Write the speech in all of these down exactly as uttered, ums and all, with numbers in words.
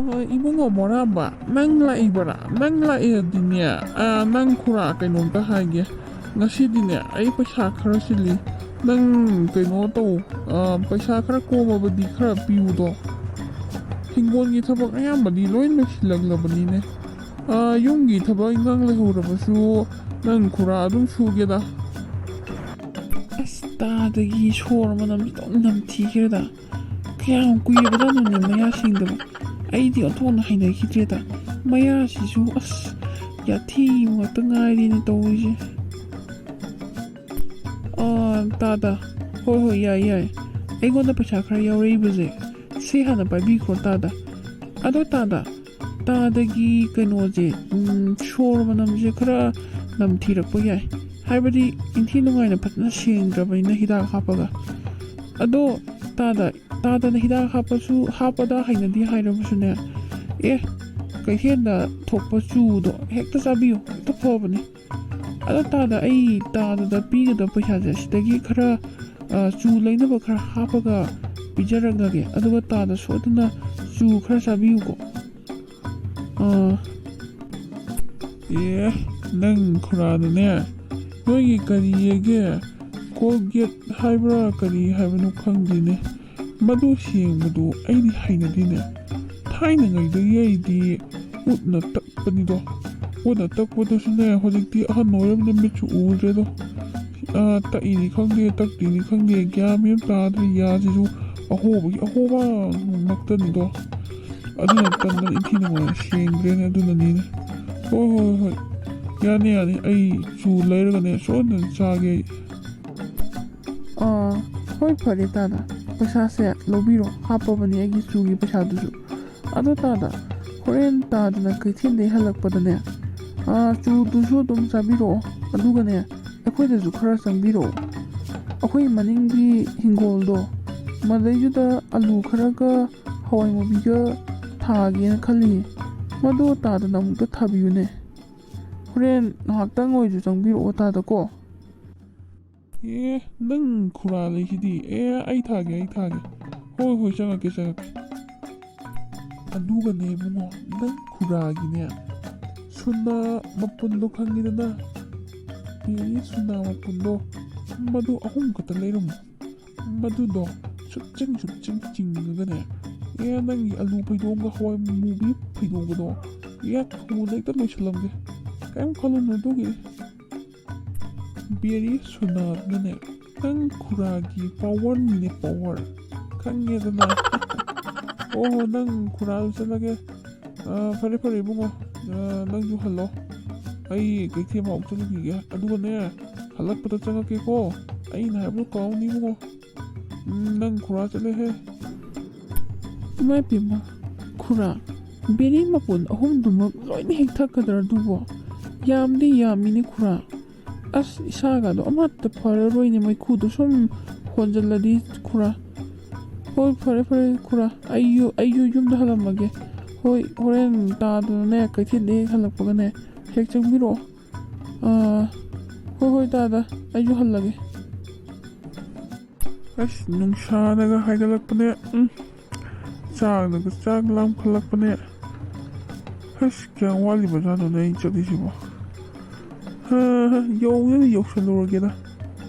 ꯍꯣꯏ, ꯏꯕꯨꯡꯉꯣ ꯃꯣꯔꯥꯝꯕ, ꯅꯪ ꯂꯥꯛꯏꯕꯔꯥ? ꯅꯪ ꯂꯥꯛꯑꯦꯗꯤꯅꯦ, ꯑ, ꯅꯪ ꯈꯨꯔꯥ, ꯀꯩꯅꯣꯝꯇ ꯍꯥꯏꯒꯦ꯫ ꯉꯁꯤꯗꯤꯅꯦ, ꯑꯩ ꯄꯩꯁꯥ ꯈꯔ ꯆꯤꯜꯂꯤ꯫ ꯅꯪ ꯀꯩꯅꯣ ꯇꯧ, ꯑ, ꯄꯩꯁꯥ ꯈꯔ ꯀꯣꯝꯃꯕꯗꯤ ꯈꯔ ꯄꯤꯌꯨꯗꯣ꯫ ꯍꯤꯡꯒꯣꯜꯒꯤ ꯊꯕꯛ ꯑꯌꯥꯝꯕꯗꯤ ꯂꯣꯏ ꯂꯣꯏꯁꯤꯜꯂꯛꯂꯕꯅꯤꯅꯦ꯫ ꯑ, ꯌꯨꯝꯒꯤ ꯊꯕꯛ ꯏꯪꯈꯥꯡ ꯂꯩꯍꯧꯔꯕꯁꯨ ꯅꯪ ꯈꯨꯔꯥ ꯑꯗꯨꯝ ꯁꯨꯒꯦꯗ꯫ ꯑꯁ, ꯇꯥꯗꯒꯤ ꯁꯣꯔ ꯃꯅꯝꯁꯤ ꯑꯗꯨꯝ ꯅꯝꯊꯤꯈ꯭ꯔꯦꯗ꯫ ꯀꯌꯥꯝ ꯀꯨꯏꯔꯕꯖꯥꯠꯅꯣꯅꯦ ꯃꯌꯥ ꯁꯦꯡꯗꯕ? ꯑꯩꯗꯤ ꯑꯣꯟꯊꯣꯛꯅ ꯍꯩꯅꯈꯤꯗ꯭ꯔꯦꯗ꯫ ꯃꯌꯥꯁꯤꯁꯨ ꯑꯁ, ꯌꯥꯊꯤ ꯉꯥꯛꯇ ꯉꯥꯏꯔꯦꯅꯦ ꯇꯧꯔꯤꯁꯦ꯫ ꯑꯥ, ꯇꯥꯗ꯫ ꯍꯣꯏ, ꯍꯣꯏ, ꯌꯥꯏ, ꯌꯥꯏ꯫ ꯑꯩꯉꯣꯟꯗ ꯄꯩꯁꯥ ꯈꯔ ꯌꯥꯎꯔꯛꯏꯕꯁꯦ, ꯁꯤ ꯍꯥꯟꯅ ꯄꯥꯏꯕꯤꯈ꯭ꯔꯣ, ꯇꯥꯗ꯫ ꯑꯗꯣ ꯇꯥꯗ, ꯇꯥꯗꯒꯤ ꯀꯩꯅꯣꯁꯦ, ꯎꯝ, ꯁꯣꯔ ꯃꯅꯝꯁꯦ ꯈꯔ ꯅꯝꯊꯤꯔꯛꯄ ꯌꯥꯏ꯫ ꯍꯥꯏꯕꯗꯤ ꯏꯟꯊꯤ ꯅꯨꯡꯉꯥꯏꯅ ꯐꯖꯅ ꯁꯦꯡꯗ꯭ꯔꯕꯅꯤꯅ ꯍꯤꯗꯥꯛ ꯍꯥꯞꯄꯒ꯫ ꯑꯗꯣ ꯇꯥꯗ, ꯇꯥꯗꯅ ꯍꯤꯗꯥꯛ ꯍꯥꯞꯄꯁꯨ, ꯍꯥꯞꯄꯗ ꯍꯩꯅꯗꯦ ꯍꯥꯏꯔꯕꯁꯨꯅꯦ, ꯑꯦ, ꯀꯩꯊꯦꯜꯗ ꯊꯣꯛꯄ ꯆꯨꯗꯣ ꯍꯦꯛꯇ ꯆꯥꯕꯤꯌꯨ, ꯍꯦꯛꯇ ꯐꯕꯅꯦ꯫ ꯑꯗꯣ ꯇꯥꯗ, ꯑꯩ ꯇꯥꯗꯗ ꯄꯤꯒꯗꯕ ꯄꯩꯁꯥꯁꯦ ꯁꯤꯗꯒꯤ ꯈꯔ, ꯑ, ꯆꯨ ꯂꯩꯅꯕ ꯈꯔ ꯍꯥꯞꯄꯒ ꯄꯤꯖꯔꯛꯂꯒꯦ꯫ ꯑꯗꯨꯒ ꯇꯥꯗ ꯁꯣꯏꯗꯅ ꯆꯨ ꯈꯔ ꯆꯥꯕꯤꯌꯨꯀꯣ꯫ ꯑꯥ꯫ ꯑꯦ, ꯅꯪ ꯈꯨꯔꯥꯗꯨꯅꯦ, ꯅꯣꯏꯒꯤ ꯀꯔꯤ ꯍꯥꯏꯒꯦ, ꯀꯣꯜꯒꯦꯠ ꯍꯥꯏꯕ꯭ꯔꯥ ꯀꯔꯤ ꯍꯥꯏꯕꯅꯣ ꯈꯪꯗꯦꯅꯦ, ꯃꯗꯨ ꯁꯦꯡꯕꯗꯨ ꯑꯩꯗꯤ ꯍꯩꯅꯗꯦꯅꯦ꯫ ꯊꯥꯏꯅꯉꯩꯗꯒꯤ ꯑꯩꯗꯤ ꯎꯠꯅ ꯇꯛꯄꯅꯤꯗꯣ꯫ ꯎꯠꯅ ꯇꯛꯄꯗꯨꯁꯨꯅꯦ, ꯍꯧꯖꯤꯛꯇꯤ ꯑꯍꯟ ꯑꯣꯏꯔꯕꯅꯤꯅ ꯃꯤꯠꯁꯨ ꯎꯗ꯭ꯔꯦꯗꯣ꯫ ꯑ, ꯇꯛꯏꯅꯤ ꯈꯪꯗꯦ, ꯇꯛꯇꯤꯅꯤ ꯈꯪꯗꯦ, ꯒ꯭ꯌꯥꯟ ꯃꯦꯟ ꯇꯥꯗ꯭ꯔꯦ꯫ ꯌꯥꯁꯤꯁꯨ ꯑꯍꯣꯕꯒꯤ ꯑꯍꯣꯕ ꯉꯥꯛꯇꯅꯤꯗꯣ꯫ ꯑꯗꯨꯅ ꯇꯟꯗꯅ ꯏꯟꯊꯤ ꯅꯨꯡꯉꯥꯏꯅ ꯁꯦꯡꯗ꯭ꯔꯦꯅꯦ, ꯑꯗꯨꯅꯅꯤꯅꯦ꯫ ꯍꯣꯏ, ꯍꯣꯏ, ꯍꯣꯏ, ꯌꯥꯅꯤ, ꯌꯥꯅꯤ, ꯑꯩ ꯆꯨ ꯂꯩꯔꯒꯅꯦ ꯁꯣꯏꯗꯅ ꯆꯥꯒꯦ ꯑꯩ꯫ ꯑꯥ, ꯍꯣꯏ, ꯐꯔꯦ ꯇꯥꯗ, ꯄꯩꯁꯥꯁꯦ ꯂꯧꯕꯤꯔꯣ, ꯍꯥꯞꯄꯕꯅꯤ ꯑꯩꯒꯤ ꯆꯨꯒꯤ ꯄꯩꯁꯥꯗꯨꯁꯨ꯫ ꯑꯗꯣ ꯇꯥꯗ, ꯍꯣꯔꯦꯟ ꯇꯥꯗꯅ ꯀꯩꯊꯦꯜꯗꯩ ꯍꯜꯂꯛꯄꯗꯅꯦ, ꯑꯥ, ꯆꯨꯗꯨꯁꯨ ꯑꯗꯨꯝ ꯆꯥꯕꯤꯔꯛꯑꯣ, ꯑꯗꯨꯒꯅꯦ ꯑꯩꯈꯣꯏꯗꯁꯨ ꯈꯔ ꯆꯪꯕꯤꯔꯛꯑꯣ꯫ ꯑꯩꯈꯣꯏ ꯃꯅꯤꯡꯒꯤ ꯍꯤꯡꯒꯣꯜꯗꯣ, ꯃꯗꯩꯗꯨꯗ ꯑꯂꯨ ꯈꯔꯒ ꯍꯋꯥꯏ ꯃꯨꯕꯤꯒ ꯊꯥꯒꯦꯅ ꯈꯜꯂꯤ꯫ ꯃꯗꯣ ꯇꯥꯗꯅ ꯑꯃꯨꯛꯇ ꯊꯥꯕꯤꯌꯨꯅꯦ꯫ ꯍꯣꯔꯦꯟ ꯉꯥꯏꯍꯥꯛꯇꯪ ꯑꯣꯏꯔꯁꯨ ꯆꯪꯕꯤꯔꯛꯑꯣ ꯇꯥꯗꯀꯣ꯫ ꯑꯦ, ꯅꯪ ꯈꯨꯔꯥ ꯂꯩꯁꯤꯗꯤ꯫ ꯑꯦ, ꯑꯩ ꯊꯥꯒꯦ, ꯑꯩ ꯊꯥꯒꯦ꯫ ꯍꯣꯏ, ꯍꯣꯏ, ꯆꯪꯉꯛꯀꯦ, ꯆꯪꯉꯛꯀꯦ꯫ ꯑꯗꯨꯒꯅꯦ ꯏꯕꯨꯡꯉꯣ, ꯅꯪ ꯈꯨꯔꯥꯒꯤꯅꯦ ꯁꯨꯅꯥ ꯃꯄꯨꯟꯗꯣ ꯈꯪꯉꯤꯗꯅ? ꯕꯦꯔꯤ ꯁꯨꯅꯥ ꯃꯄꯨꯟꯗꯣ, ꯃꯗꯨ ꯑꯍꯨꯝ ꯈꯛꯇ ꯂꯩꯔꯝꯃꯣ꯫ ꯃꯗꯨꯗꯣ ꯁꯨꯞꯆꯤꯡ ꯁꯨꯞꯆꯤꯡ ꯆꯤꯡꯉꯒꯅꯦ, ꯑꯦ, ꯅꯪꯒꯤ ꯑꯂꯨ ꯐꯩꯗꯣꯝꯒ ꯍꯋꯥꯏ ꯃꯨꯕꯤ ꯐꯩꯗꯣꯝꯒꯗꯣ, ꯑꯦ, ꯊꯨꯅ ꯍꯦꯛꯇ ꯂꯣꯏꯁꯤꯜꯂꯝꯒꯦ꯫ ꯀꯔꯤꯝ ꯈꯜꯂꯨꯅꯨ ꯑꯗꯨꯒꯤ꯫ ꯕꯦꯔꯤ ꯁꯨꯅꯥꯗꯨꯅꯅꯦ, ꯅꯪ ꯈꯨꯔꯥꯒꯤ ꯄꯋꯥꯔꯅꯤꯅꯦ, ꯄꯋꯥꯔ꯫ ꯈꯪꯉꯦꯗꯅ꯫ ꯑꯣ, ꯅꯪ ꯈꯨꯔꯥꯗꯨ ꯆꯠꯂꯒꯦ꯫ ꯑ, ꯐꯔꯦ, ꯐꯔꯦ, ꯏꯕꯨꯡꯉꯣ꯫ ꯑ, ꯅꯪꯁꯨ ꯍꯜꯂꯣ꯫ ꯑꯩ ꯀꯩꯊꯦꯜ ꯐꯥꯎ ꯆꯠꯂꯨꯈꯤꯒꯦ꯫ ꯑꯗꯨꯒꯅꯦ, ꯍꯜꯂꯛꯄꯗ ꯆꯪꯉꯛꯀꯦꯀꯣ꯫ ꯑꯩꯅ ꯍꯥꯏꯕꯗꯣ ꯀꯥꯎꯅꯤ, ꯏꯕꯨꯡꯉꯣ꯫ ꯎꯝ, ꯅꯪ ꯈꯨꯔꯥ ꯆꯠꯂꯦꯍꯦ꯫ ꯏꯃꯥ ꯏꯄꯦꯝꯃ, ꯈꯨꯔꯥ, ꯕꯦꯔꯤ ꯃꯄꯨꯟ ꯑꯍꯨꯝꯗꯨꯃꯛ ꯂꯣꯏꯅ ꯍꯦꯛ ꯊꯛꯀꯗ꯭ꯔꯥ ꯑꯗꯨꯕꯣ? ꯌꯥꯝꯗꯤ ꯌꯥꯝꯃꯤꯅꯦ ꯈꯨꯔꯥ꯫ ꯑꯁ, ꯏꯁꯥꯒꯗꯣ ꯑꯃꯠꯇ ꯐꯔꯔꯣꯏꯅꯦ, ꯃꯩꯈꯨꯗꯣ ꯁꯨꯝ ꯍꯣꯟꯖꯜꯂꯗꯤ ꯈꯨꯔꯥ꯫ ꯍꯣꯏ, ꯐꯔꯦ, ꯐꯔꯦ, ꯈꯨꯔꯥ, ꯑꯩꯁꯨ, ꯑꯩꯁꯨ ꯌꯨꯝꯗ ꯍꯜꯂꯝꯃꯒꯦ꯫ ꯍꯣꯏ, ꯍꯣꯔꯦꯟ ꯇꯥꯗꯅꯅꯦ, ꯀꯩꯊꯦꯜꯗ ꯍꯦꯛ ꯍꯜꯂꯛꯄꯒꯅꯦ, ꯍꯦꯛ ꯆꯪꯕꯤꯔꯛꯑꯣ꯫ ꯑꯥ, ꯍꯣꯏ, ꯍꯣꯏ, ꯇꯥꯗ, ꯑꯩꯁꯨ ꯍꯜꯂꯒꯦ꯫ ꯑꯁ, ꯅꯨꯡꯁꯥꯅꯒ ꯍꯥꯏꯒꯠꯂꯛꯄꯅꯦ꯫ ꯎꯝ, ꯆꯥꯛꯅꯒ ꯆꯥꯛ ꯂꯥꯝꯈꯠꯂꯛꯄꯅꯦ꯫ ꯑꯁ, ꯀꯌꯥꯝ ꯋꯥꯠꯂꯤꯕꯖꯥꯠꯅꯣꯅꯦ ꯑꯩ ꯆꯠꯂꯤꯁꯤꯕꯣ? ꯍꯥ, ꯍꯥ, ꯌꯧꯗꯤ ꯌꯧꯁꯜꯂꯨꯔꯒꯦꯗ꯫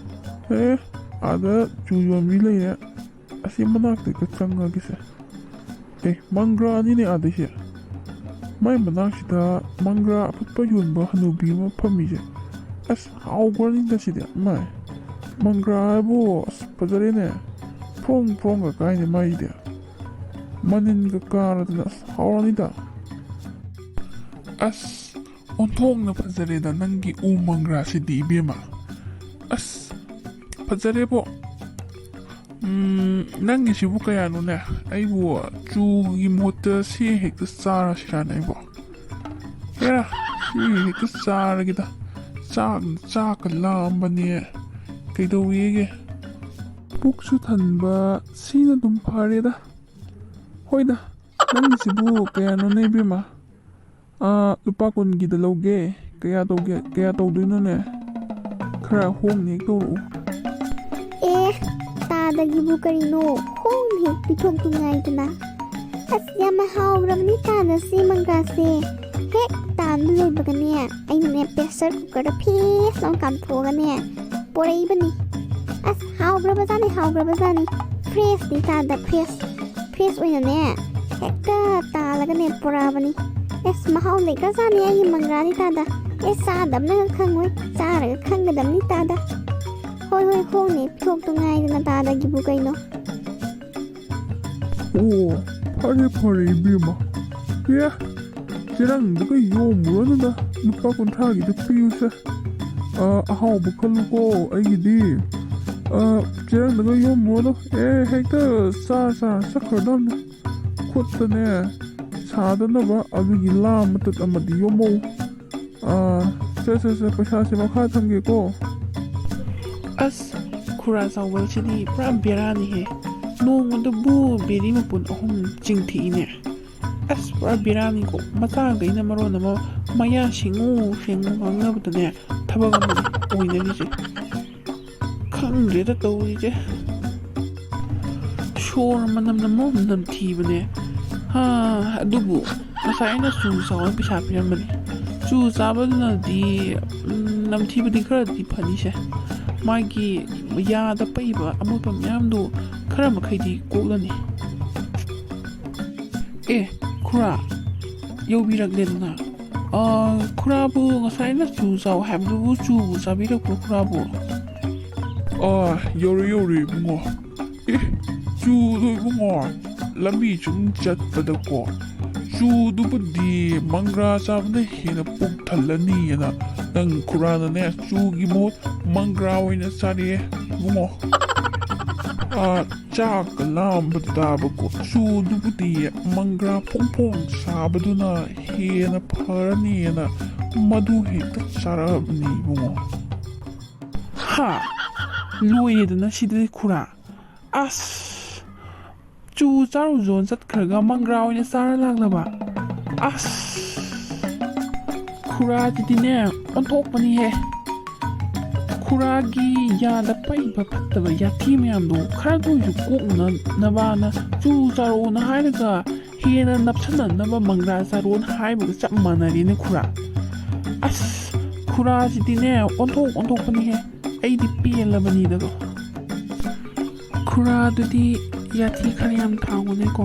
ꯑꯦ, ꯑꯥꯗ ꯆꯨ ꯌꯣꯟꯕꯤ ꯂꯩꯔꯦ꯫ ꯑꯁꯤ ꯃꯅꯥꯛꯇ ꯍꯦꯛꯇ ꯆꯪꯉꯒꯦꯁꯦ꯫ ꯑꯦ, ꯃꯪꯒ꯭ꯔꯥꯅꯤꯅꯦ ꯑꯥꯗꯩꯁꯦ꯫ ꯃꯥꯏ ꯃꯅꯥꯛꯁꯤꯗ ꯃꯪꯒ꯭ꯔꯥ ꯑꯐꯨꯠꯄ ꯌꯣꯟꯕ ꯍꯅꯨꯕꯤ ꯑꯃ ꯐꯝꯃꯤꯁꯦ꯫ ꯑꯁ, ꯍꯥꯎꯈ꯭ꯔꯅꯤꯗ ꯁꯤꯗꯤ꯫ ꯃꯥꯏ ꯃꯪꯒ꯭ꯔꯥ ꯍꯥꯏꯕꯨ, ꯑꯁ, ꯐꯖꯔꯦꯅꯦ꯫ ꯐ꯭ꯔꯣꯡ ꯐ꯭ꯔꯣꯡꯒ ꯀꯥꯏꯅꯦ ꯃꯥꯏꯗꯤ꯫ ꯃꯅꯤꯟꯒ ꯀꯥꯔꯗꯅ, ꯑꯁ, ꯍꯥꯎꯔꯅꯤꯗ꯫ ꯑꯁ, ꯑꯣꯟꯊꯣꯛꯅ ꯐꯖꯔꯦꯗ ꯅꯪꯒꯤ ꯎ ꯃꯪꯒ꯭ꯔꯥꯁꯤꯗꯤ, ꯏꯕꯦꯝꯃ꯫ ꯑꯁ, ꯐꯖꯔꯦꯕꯣ꯫ ꯎꯝ, ꯅꯪꯒꯤꯁꯤꯕꯨ ꯀꯌꯥꯅꯣꯅꯦ? ꯑꯩꯕꯨ ꯆꯨꯒꯤ ꯃꯍꯨꯠꯇ ꯁꯤ ꯍꯦꯛꯇ ꯆꯥꯔꯁꯤꯔꯥꯅꯦ ꯑꯩꯕꯣ? ꯍꯦꯔꯥ, ꯁꯤ ꯍꯦꯛꯇ ꯆꯥꯔꯒꯦꯗ꯫ ꯆꯥꯛ, ꯆꯥꯛꯀ ꯂꯥꯝꯕꯅꯦ꯫ ꯀꯩꯗꯧꯋꯦꯒꯦ? ꯄꯨꯛꯁꯨ ꯊꯟꯕ, ꯁꯤꯅ ꯑꯗꯨꯝ ꯐꯔꯦꯗ꯫ ꯍꯣꯏꯗ, ꯅꯪꯒꯤꯁꯤꯕꯨ ꯀꯌꯥꯅꯣꯅꯦ, ꯏꯕꯦꯝꯃ? ꯑꯥ, ꯂꯨꯄꯥ ꯀꯨꯟꯒꯤꯗ ꯂꯧꯒꯦ꯫ ꯀꯌꯥ ꯇꯧꯒꯦ? ꯀꯌꯥ ꯇꯧꯗꯣꯏꯅꯣꯅꯦ? ꯈꯔ ꯍꯣꯡꯅ ꯍꯦꯛ ꯇꯧꯔꯛꯎ꯫ ꯑꯦ, ꯇꯥꯗꯒꯤꯕꯨ ꯀꯔꯤꯅꯣ? ꯍꯣꯡꯅ ꯍꯦꯛ ꯄꯤꯊꯣꯛꯇꯨꯉꯥꯏꯗꯅ꯫ ꯑꯁ, ꯌꯥꯝꯅ ꯍꯥꯎꯈ꯭ꯔꯕꯅꯤ ꯇꯥꯗ ꯁꯤ ꯃꯪꯒ꯭ꯔꯥꯁꯦ꯫ ꯍꯦꯛ ꯇꯥꯟꯕ ꯂꯣꯏꯕꯒꯅꯦ, ꯑꯩꯅꯅꯦ pressure cookerꯗ ꯐꯦꯁ ꯂꯥꯎꯅ ꯀꯥꯝꯊꯣꯛꯑꯒꯅꯦ ꯄꯣꯔꯛꯏꯕꯅꯤ꯫ ꯑꯁ, ꯍꯥꯎꯈ꯭ꯔꯕꯖꯥꯠꯅꯤ, ꯍꯥꯎꯈ꯭ꯔꯕꯖꯥꯠꯅꯤ꯫ Freshꯅꯤ ꯇꯥꯗ, fresh꯫ Fresh ꯑꯣꯏꯅꯅꯦ ꯍꯦꯛꯇ ꯇꯥꯜꯂꯒꯅꯦ ꯄꯣꯔꯛꯑꯕꯅꯤ꯫ ꯑꯁ, ꯃꯍꯥꯎ ꯂꯩꯈ꯭ꯔꯖꯥꯠꯅꯤ ꯑꯩꯒꯤ ꯃꯪꯒ꯭ꯔꯥꯗꯤ ꯇꯥꯗ꯫ ꯑꯦ, ꯆꯥꯗꯕꯅꯒ ꯈꯪꯉꯣꯏ, ꯆꯥꯔꯒ ꯈꯪꯒꯗꯕꯅꯤ ꯇꯥꯗ꯫ ꯍꯣꯏ, ꯍꯣꯏ, ꯍꯣꯡꯅꯦ, ꯄꯤꯊꯣꯛꯇꯣ ꯉꯥꯏꯗꯅ ꯇꯥꯗꯒꯤꯕꯨ ꯀꯩꯅꯣ꯫ ꯑꯣ, ꯐꯔꯦ, ꯐꯔꯦ, ꯏꯕꯦꯝꯃ꯫ ꯑꯦ, ꯆꯦꯔꯪꯗꯨꯒ ꯌꯣꯝꯃꯨꯔꯅꯨꯗ, ꯂꯨꯄꯥ ꯀꯨꯟꯊ꯭ꯔꯥꯒꯤꯗ ꯄꯤꯌꯨꯁꯦ꯫ ꯑ, ꯑꯍꯥꯎꯕ ꯈꯜꯂꯨꯀꯣ ꯑꯩꯒꯤꯗꯤ꯫ ꯑ, ꯆꯦꯔꯪꯗꯨꯒ ꯌꯣꯝꯃꯨꯔꯅꯨ꯫ ꯑꯦ, ꯍꯦꯛꯇ ꯆꯥ ꯆꯥ ꯆꯠꯈ꯭ꯔꯗꯕꯅꯤ꯫ ꯈꯨꯠꯇꯅꯦ ꯁꯥꯗꯅꯕ ꯑꯗꯨꯒꯤ ꯂꯥ ꯃꯇꯨꯠ ꯑꯃꯗꯤ ꯌꯣꯝꯃꯧ꯫ ꯑꯥ, ꯁꯦ, ꯁꯦ, ꯁꯦ, ꯄꯩꯁꯥꯁꯦ ꯃꯈꯥ ꯊꯝꯒꯦꯀꯣ꯫ ꯑꯁ, ꯈꯨꯔꯥ ꯆꯥꯎꯕꯁꯤꯗꯤ ꯄꯨꯔꯥ ꯕꯦꯔꯥꯅꯤꯍꯦ꯫ ꯅꯣꯡꯃꯗꯕꯨ ꯕꯦꯔꯤ ꯃꯄꯨꯟ ꯑꯍꯨꯝ ꯆꯤꯡꯊꯤꯛꯏꯅꯦ꯫ ꯑꯁ, ꯄꯨꯔꯥ ꯕꯦꯔꯥꯅꯤꯀꯣ꯫ ꯃꯆꯥꯈꯩꯅ ꯃꯔꯣꯟ ꯑꯃ ꯃꯌꯥ ꯁꯦꯡꯉꯨ ꯁꯦꯡꯉꯨ ꯉꯥꯡꯅꯕꯗꯅꯦ ꯊꯕꯛ ꯑꯃꯅꯤ ꯑꯣꯏꯅꯔꯤꯁꯦ꯫ ꯈꯪꯗ꯭ꯔꯦꯗ ꯇꯧꯔꯤꯁꯦ꯫ ꯁꯣꯔ ꯃꯅꯝ ꯑꯃ ꯅꯝꯊꯤꯕꯅꯦ꯫ ꯍꯥ, ꯑꯗꯨꯕꯨ ꯉꯁꯥꯏ ꯑꯩꯅ ꯆꯨ ꯆꯥꯎꯅ ꯄꯩꯁꯥ ꯄꯤꯔꯝꯕꯅꯦ꯫ ꯆꯨ ꯆꯥꯕꯗꯨꯅꯗꯤ, ꯎꯝ, ꯅꯝꯊꯤꯕꯗꯤ ꯈꯔꯗꯤ ꯐꯅꯤꯁꯦ꯫ ꯃꯥꯒꯤ ꯌꯥꯗ ꯄꯛꯏꯕ ꯑꯃꯣꯠꯄ ꯃꯌꯥꯝꯗꯣ ꯈꯔ ꯃꯈꯩꯗꯤ ꯀꯣꯛꯂꯅꯤ꯫ ꯑꯦ, ꯈꯨꯔꯥ, ꯌꯧꯕꯤꯔꯛꯂꯦꯗꯅ꯫ ꯑ, ꯈꯨꯔꯥꯕꯨ ꯉꯁꯥꯏꯅ ꯆꯨ ꯆꯥꯎ ꯍꯥꯏꯕꯗꯨꯕꯨ ꯆꯨꯕꯨ ꯆꯥꯕꯤꯔꯛꯄ꯭ꯔꯣ ꯈꯨꯔꯥꯕꯨ? ꯑ, ꯌꯧꯔꯦ, ꯌꯧꯔꯦ, ꯏꯕꯨꯡꯉꯣ꯫ ꯑꯦ, ꯆꯨꯗꯣ ꯏꯕꯨꯡꯉꯣ, ꯂꯝꯕꯤ ꯁꯨꯝ ꯆꯠꯄꯗꯀꯣ, ꯆꯨꯗꯨꯕꯨꯗꯤ ꯃꯪꯒ꯭ꯔꯥ ꯆꯥꯕꯅ ꯍꯦꯟꯅ ꯄꯨꯛ ꯊꯜꯂꯅꯤꯅ ꯅꯪ ꯈꯨꯔꯥꯅꯅꯦ ꯆꯨꯒꯤ ꯃꯍꯨꯠ ꯃꯪꯒ꯭ꯔꯥ ꯑꯣꯏꯅ ꯆꯥꯔꯛꯑꯦ ꯏꯕꯨꯡꯉꯣ꯫ ꯑ, ꯆꯥꯛꯀ ꯂꯥꯝꯕ ꯇꯥꯕꯀꯣ꯫ ꯆꯨꯗꯨꯕꯨꯗꯤ ꯃꯪꯒ꯭ꯔꯥ ꯐꯣꯡ ꯐꯣꯡ ꯁꯥꯕꯗꯨꯅ ꯍꯦꯟꯅ ꯐꯔꯅꯤꯅ ꯃꯗꯨ ꯍꯦꯛꯇ ꯆꯥꯔꯛꯑꯕꯅꯤ ꯏꯕꯨꯡꯉꯣ꯫ ꯍꯥ? ꯂꯣꯏꯔꯦꯗꯅ ꯁꯤꯗꯤ ꯈꯨꯔꯥ꯫ ꯑꯁ! ꯆꯨ ꯆꯥꯔꯨꯖꯣꯅ ꯆꯠꯈ꯭ꯔꯒ ꯃꯪꯒ꯭ꯔꯥ ꯑꯣꯏꯅ ꯆꯥꯔ ꯂꯥꯛꯂꯕ? ꯑꯁ! ꯈꯨꯔꯥꯁꯤꯗꯤꯅꯦ, ꯑꯣꯟꯊꯣꯛꯄꯅꯤꯍꯦ꯫ ꯈꯨꯔꯥꯒꯤ ꯌꯥꯗ ꯄꯛꯏꯕ ꯐꯠꯇꯕ ꯌꯥꯊꯤ ꯃꯌꯥꯝꯗꯣ ꯈꯔꯗ ꯑꯣꯏꯁꯨ ꯀꯣꯛꯅꯅꯕꯅ ꯆꯨ ꯆꯥꯔꯛꯑꯣꯅ ꯍꯥꯏꯔꯒ ꯍꯦꯟꯅ ꯅꯞꯁꯟꯅꯅꯕ ꯃꯪꯒ꯭ꯔꯥ ꯆꯥꯔꯣꯟ ꯍꯥꯏꯕꯒ ꯆꯞ ꯃꯥꯟꯅꯔꯦꯅꯦ ꯈꯨꯔꯥ꯫ ꯑꯁ, ꯈꯨꯔꯥꯁꯤꯗꯤꯅꯦ ꯑꯣꯟꯊꯣꯛ ꯑꯣꯟꯊꯣꯛꯄꯅꯤꯍꯦ꯫ ꯑꯩꯗꯤ ꯄꯦꯜꯂꯕꯅꯤꯗꯀꯣ꯫ ꯈꯨꯔꯥꯗꯨꯗꯤ ꯌꯥꯊꯤ ꯈꯔ ꯌꯥꯝ ꯊꯥꯡꯉꯨꯅꯦꯀꯣ꯫